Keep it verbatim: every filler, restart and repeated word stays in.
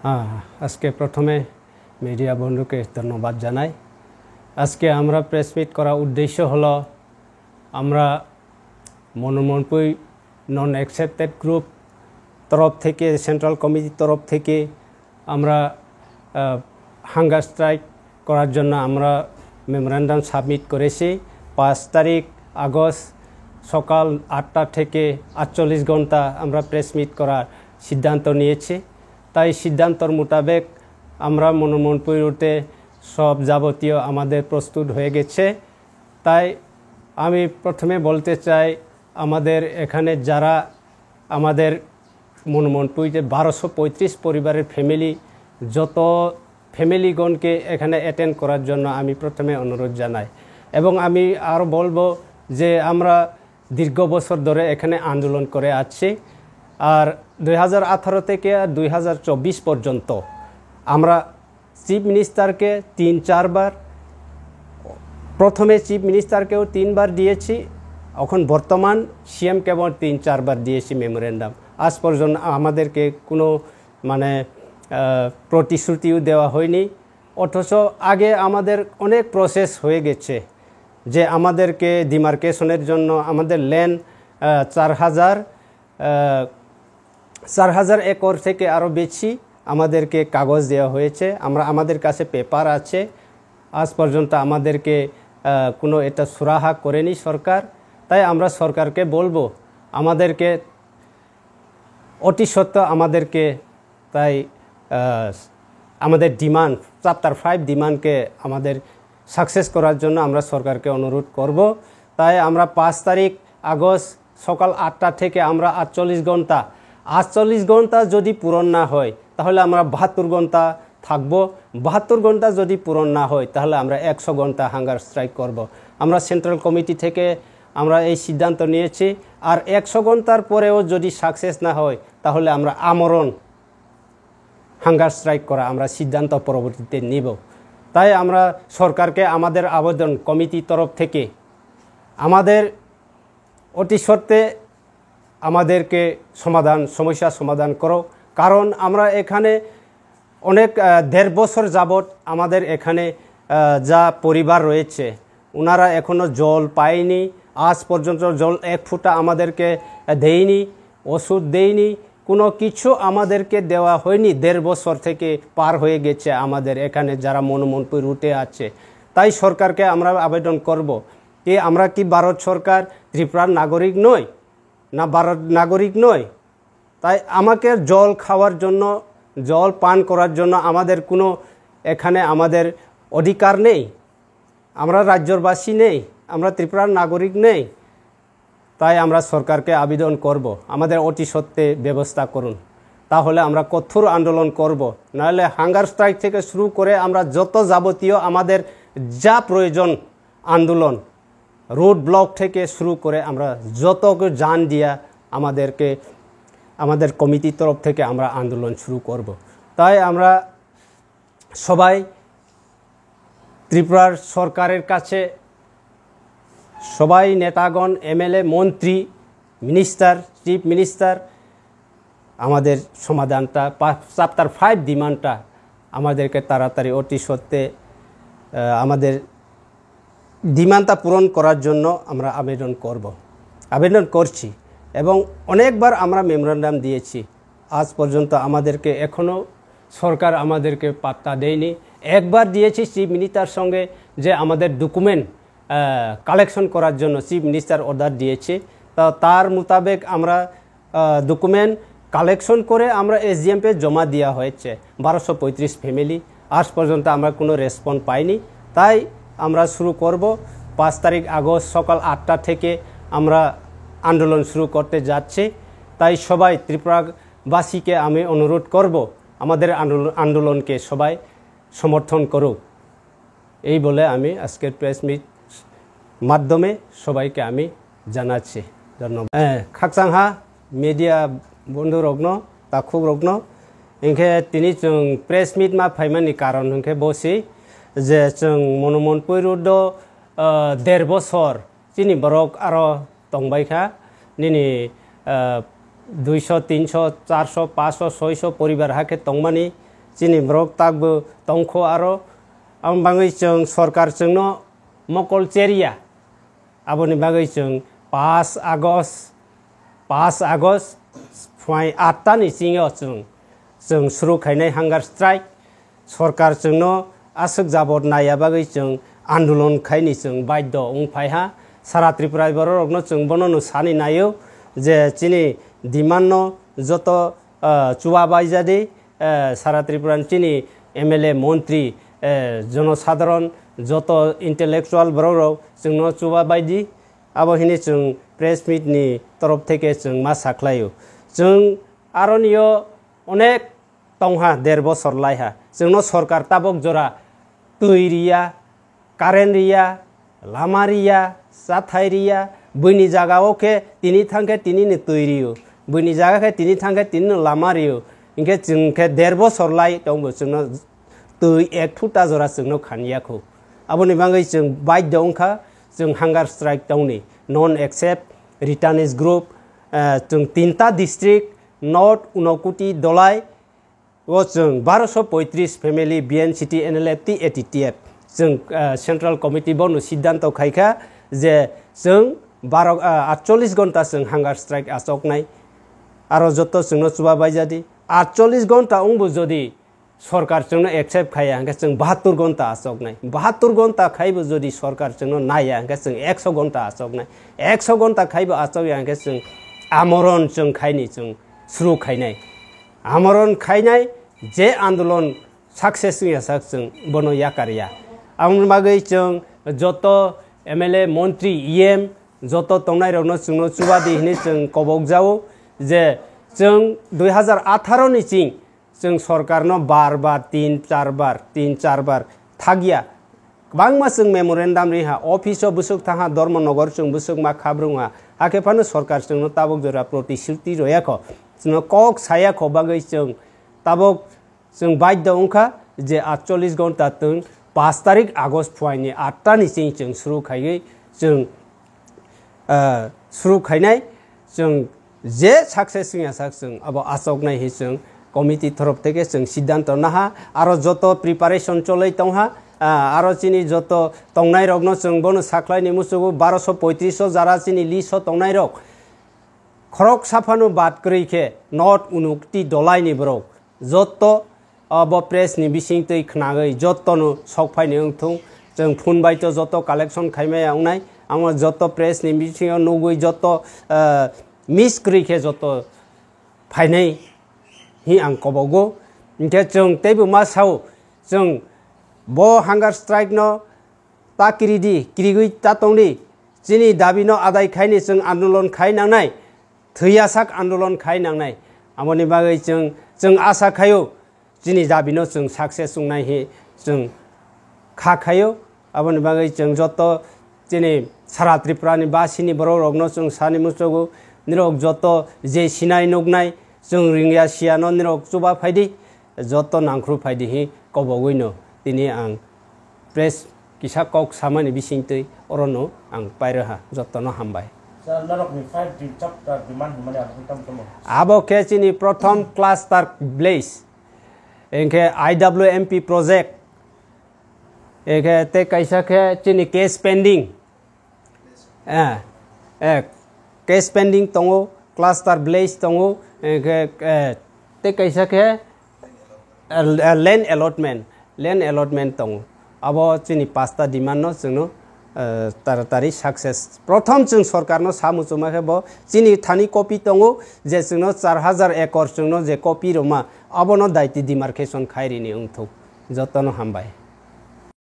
আহ, আজকে প্রথমে মিডিয়া বন্ধুকে ধন্যবাদ জানাই। আজকে আমরা প্রেস মিট করার উদ্দেশ্য হলো, আমরা মনোমনপুই নন অ্যাকসেপ্টেড গ্রুপ তরফ থেকে, সেন্ট্রাল কমিটির তরফ থেকে আমরা হাঙ্গার স্ট্রাইক করার জন্য আমরা মেমোরেন্ডাম সাবমিট করেছি। পাঁচ তারিখ আগস্ট সকাল আটটা থেকে আটচল্লিশ ঘন্টা আমরা প্রেস মিট করার সিদ্ধান্ত নিয়েছি। তাই সিদ্ধান্তর মোতাবেক আমরা মনোমনপুই রুটে সব যাবতীয় আমাদের প্রস্তুত হয়ে গেছে। তাই আমি প্রথমে বলতে চাই, আমাদের এখানে যারা আমাদের মনোমনপুইতে বারোশো পঁয়ত্রিশ পরিবারের ফ্যামিলি, যত ফ্যামিলিগণকে এখানে অ্যাটেন্ড করার জন্য আমি প্রথমে অনুরোধ জানাই। এবং আমি আরও বলবো যে আমরা দীর্ঘ বছর ধরে এখানে আন্দোলন করে আসছি। আর দুই হাজার আঠারো থেকে আর দুই হাজার চব্বিশ পর্যন্ত আমরা চিফ মিনিস্টারকে তিন চারবার, প্রথমে চিফ মিনিস্টারকেও তিনবার দিয়েছি, এখন বর্তমান সিএমকেও তিন চারবার দিয়েছি মেমোরেন্ডাম। আজ পর্যন্ত আমাদেরকে কোনো মানে আহ, প্রতিশ্রুতিও দেওয়া হয়নি। অথচ আগে আমাদের অনেক প্রসেস হয়ে গেছে, যে আমাদেরকে ডিমার্কেশনের জন্য আমাদের ল্যান্ড চার হাজার চার হাজার একর থেকে আরও বেশি আমাদেরকে কাগজ দেওয়া হয়েছে। আমরা, আমাদের কাছে পেপার আছে। আজ পর্যন্ত আমাদেরকে আহ, কোনো এটা সুরাহা করেনি সরকার। তাই আমরা সরকারকে বলবো, আমাদেরকে অতি সত্ত্বর আমাদেরকে তাই আহ, আমাদের ডিমান্ড, চ্যাপ্টার ফাইভ ডিমান্ডকে আমাদের সাকসেস করার জন্য আমরা সরকারকে অনুরোধ করব। তাই আমরা পাঁচ তারিখ আগস্ট সকাল আটটা থেকে আমরা আটচল্লিশ ঘন্টা, আটচল্লিশ ঘন্টা যদি পূরণ না হয়, তাহলে আমরা বাহাত্তর ঘন্টা থাকব। বাহাত্তর ঘন্টা যদি পূরণ না হয়, তাহলে আমরা একশো ঘন্টা হাঙ্গার স্ট্রাইক করব। আমরা সেন্ট্রাল কমিটি থেকে আমরা এই সিদ্ধান্ত নিয়েছি। আর একশো ঘন্টার পরেও যদি সাকসেস না হয়, তাহলে আমরা আমরণ হাঙ্গার স্ট্রাইক করা আমরা সিদ্ধান্ত পরবর্তীতে নিব। তাই আমরা সরকারকে আমাদের আবেদন, কমিটির তরফ থেকে আমাদের অতি সত্ত্বে আমাদেরকে সমাধান, সমস্যা সমাধান করো। কারণ আমরা এখানে অনেক আহ, দেড় বছর যাবৎ আমাদের এখানে আহ, যা পরিবার রয়েছে, ওনারা এখনো জল পায়নি। আজ পর্যন্ত জল এক ফুটা আমাদেরকে আহ, দেয়নি, ওষুধ দেয়নি, কোনো কিছু আমাদেরকে দেওয়া হয়নি। দেড় বছর থেকে পার হয়ে গেছে আমাদের এখানে যারা মনোমনপুর রুটে আছে। তাই সরকারকে আমরা আবেদন করব, কি আমরা কি ভারত সরকার ত্রিপুরার নাগরিক নই? না ভারত নাগরিক নই? তাই আমাকে জল খাওয়ার জন্য, জল পান করার জন্য আমাদের কোনো এখানে আমাদের অধিকার নেই? আমরা রাজ্যবাসী নেই? আমরা ত্রিপুরার নাগরিক নেই? তাই আমরা সরকারকে আবেদন করব, আমাদের অতি সত্ত্বে ব্যবস্থা করুন। তাহলে আমরা কঠোর আন্দোলন করব। নাহলে হাঙ্গার স্ট্রাইক থেকে শুরু করে আমরা যত যাবতীয় আমাদের যা প্রয়োজন আন্দোলন, রোড ব্লক থেকে শুরু করে আমরা যত জান দিয়া আমাদেরকে, আমাদের কমিটির তরফ থেকে আমরা আন্দোলন শুরু করব। তাই আমরা সবাই ত্রিপুরার সরকারের কাছে, সবাই নেতাগণ, এমএলএ, মন্ত্রী, মিনিস্টার, চিফ মিনিস্টার, আমাদের সমাধানটা, চ্যাপ্টার ফাইভ ডিমান্ডটা আমাদেরকে তাড়াতাড়ি অতি সত্ত্বে আহ, আমাদের ডিমান্ডটা পূরণ করার জন্য আমরা আবেদন করব, আবেদন করছি। এবং অনেকবার আমরা মেমোরান্ডাম দিয়েছি। আজ পর্যন্ত আমাদেরকে এখনও সরকার আমাদেরকে পাত্তা দেয়নি। একবার দিয়েছি চিফ মিনিস্টার সঙ্গে, যে আমাদের ডকুমেন্ট কালেকশন করার জন্য চিফ মিনিস্টার অর্ডার দিয়েছে। তা তার মোতাবেক আমরা ডকুমেন্ট কালেকশন করে আমরা এসডিএমকে জমা দেওয়া হয়েছে, বারোশো পঁয়ত্রিশ ফ্যামিলি। আজ পর্যন্ত আমরা কোনো রেসপন্স পাইনি। তাই আমরা শুরু করব পাঁচ তারিখ আগস্ট সকাল আটটা থেকে আমরা আন্দোলন শুরু করতে যাচ্ছি। তাই সবাই ত্রিপুরাবাসীকে আমি অনুরোধ করব, আমাদের আন্দোলন, আন্দোলনকে সবাই সমর্থন করুক। এই বলে আমি আজকের প্রেস মিট মাধ্যমে সবাইকে আমি জানাচ্ছি ধন্যবাদ। Eh, khakchangha media bondhu rokno, takhuk rokno, hinkhe tini chwng press meet ma phaimani karon hinkhe bosi je chwng Monomon Puiru do, eh, der bosor chini borok aro tongbai kha, nini, eh, duiso, tinso, charso, paso, soiso poribar hakhe tongmani, chini borok takbo tongkho aro. Aboni bagwi chwng sorkar chwngno mokol cherya. Aboni bagwi chwng paanch August, paanch August phuai atta ni singo chwng, chwng suru khainai hunger strike. Sorkar chwngno aswk jabot naiya bagwi chwng andolon khaini chwng baidho wng phaiha. Sara Tripura bororokno chwng bono no sani naio je chini demand no joto, ah, chuba baijadi, eh, sara Tripura ni chini M L A, montri, eh, jonosadharon, joto intellectual borok rok chwngno chuba baidi. Abo hini chwng press meet ni torof theke chwng ma sakhlaio. Chwng aronio onek tongha, der bosor laiha. Chwngno sorkar tabok jora twi riya, current riya, lama riya, chathai riya, buini jaga o khe tini thang khe tini ni twi rio, buini jaga khe tini thang khe tini ni lama rio, hinkhe chwng khe der bosor lai tongbo chwngno twi ek thuta jora chwngno khan ya kho. Aboni bagwi chwng baidho wngkha chwng hunger strike tongni, non accept, returnees group, eh, chwng tinta district, North Unakoti Dolai, o chwng barosho poitris family B N C T, N L F T, A T T F chwng, ah, Central Committee bono siddhanto khaikha je chwng baro, ah, atchollis gonta chwng hunger strike achoknai. Aro joto chwngno chuba baijadi. Atchollis gonta wngbo jodi sorkar chwngno accept khaiya hwnkhe chwng bahattur gonta achoknai. Bahattur gonta khaibo jodi sorkar chwngno naiya hwnkhe chwng ekso gonta achoknai. Ekso gonta khaibo achokya hwnkhe chwng amoron chwng khaini chwng suru khainai. Amoron khainai je andolon success wngya sak chwng bono yakar ya. Aboni bagwi chwng joto M L A, montri, E M joto tongnai rokno chwngno chubadi hinwi chwng kobok jao je chwng dui hazar atharo ni ching chwng sorkarno bar bar, tin char bar, tin char bar thakya. Kwbangma chwng memorandum ri ha, office o bwswk thang ha, Dharmanagar chwng bwswk ma khabrung ha, hakhe phano sorkar chwngno tabok jora protisruti roya kho, chwngno kok saya kho bagwi chwng tabok chwng baidho wngkha je atchollis gonta twng paanch tarik August phuaini atta ni ching chwng suru khaiwi chwng ah, suru khainai, chwng je success wngya sak chwng abo achoknai hi chwng committee torof theke chwng siddhanto naha, aro joto preparation choloi tongha, ah, aro chini joto tongnai rokno chwng bono sakhlai ni muchugo barosho poitris o jara chini list o tongnai rok khorok saphano bad kwrwi khe North Unakoti Dolai ni borok joto abo press ni bising twi khnagwi jotono sok phaini wngthung. Chwng phone bai to joto collection khaimaya wngnai. Amo joto press ni bisingo nugwi joto, ah, miss kwrwi khe joto phainai hi ang kobogo. Hinkhe chwng teibo ma sao, chwng bo hunger strike no ta kiridi, kirigwi ta tongdi. Chini dabi no adai khaini chwng andolon khai nangnai, thwiyasak andolon khai nangnai. Aboni bagwi chwng, chwng asa khaio, chini dabi no chwng success wngnai hi chwng kha khaio. Aboni bagwi chwng joto chini sara Tripura ni basini borok rokno chwng sani muchugo, nirok joto je sinai nuknai, chwng ringya siyano nirok chuba phaidi, joto nangkhru phaidi hi kobogwi no tini ang press kisa kok samani bisingtwi orono ang pairaha, jotono hambai. Sir, norokni five di chapter demand hwnmani abo khe tamo tamo? Abo khe chini prothom cluster village, hinkhe I W M P project, hinkhe tei kaisa khe chini case pending, eh, eh, case pending tongo, cluster village tongo, hinkhe, eh, tei kaisa khe eh, eh, land allotment, land allotment tongo. Abo chini pasta demand no chwngno, eh, taratari success. Prothom chwng sorkar no sa muchungma khe bo chini thani copy tongo je chwngno char hajar ekor chwngno je copy rwma abono daiti demarcation khai rini wngthok. Jotono hambai.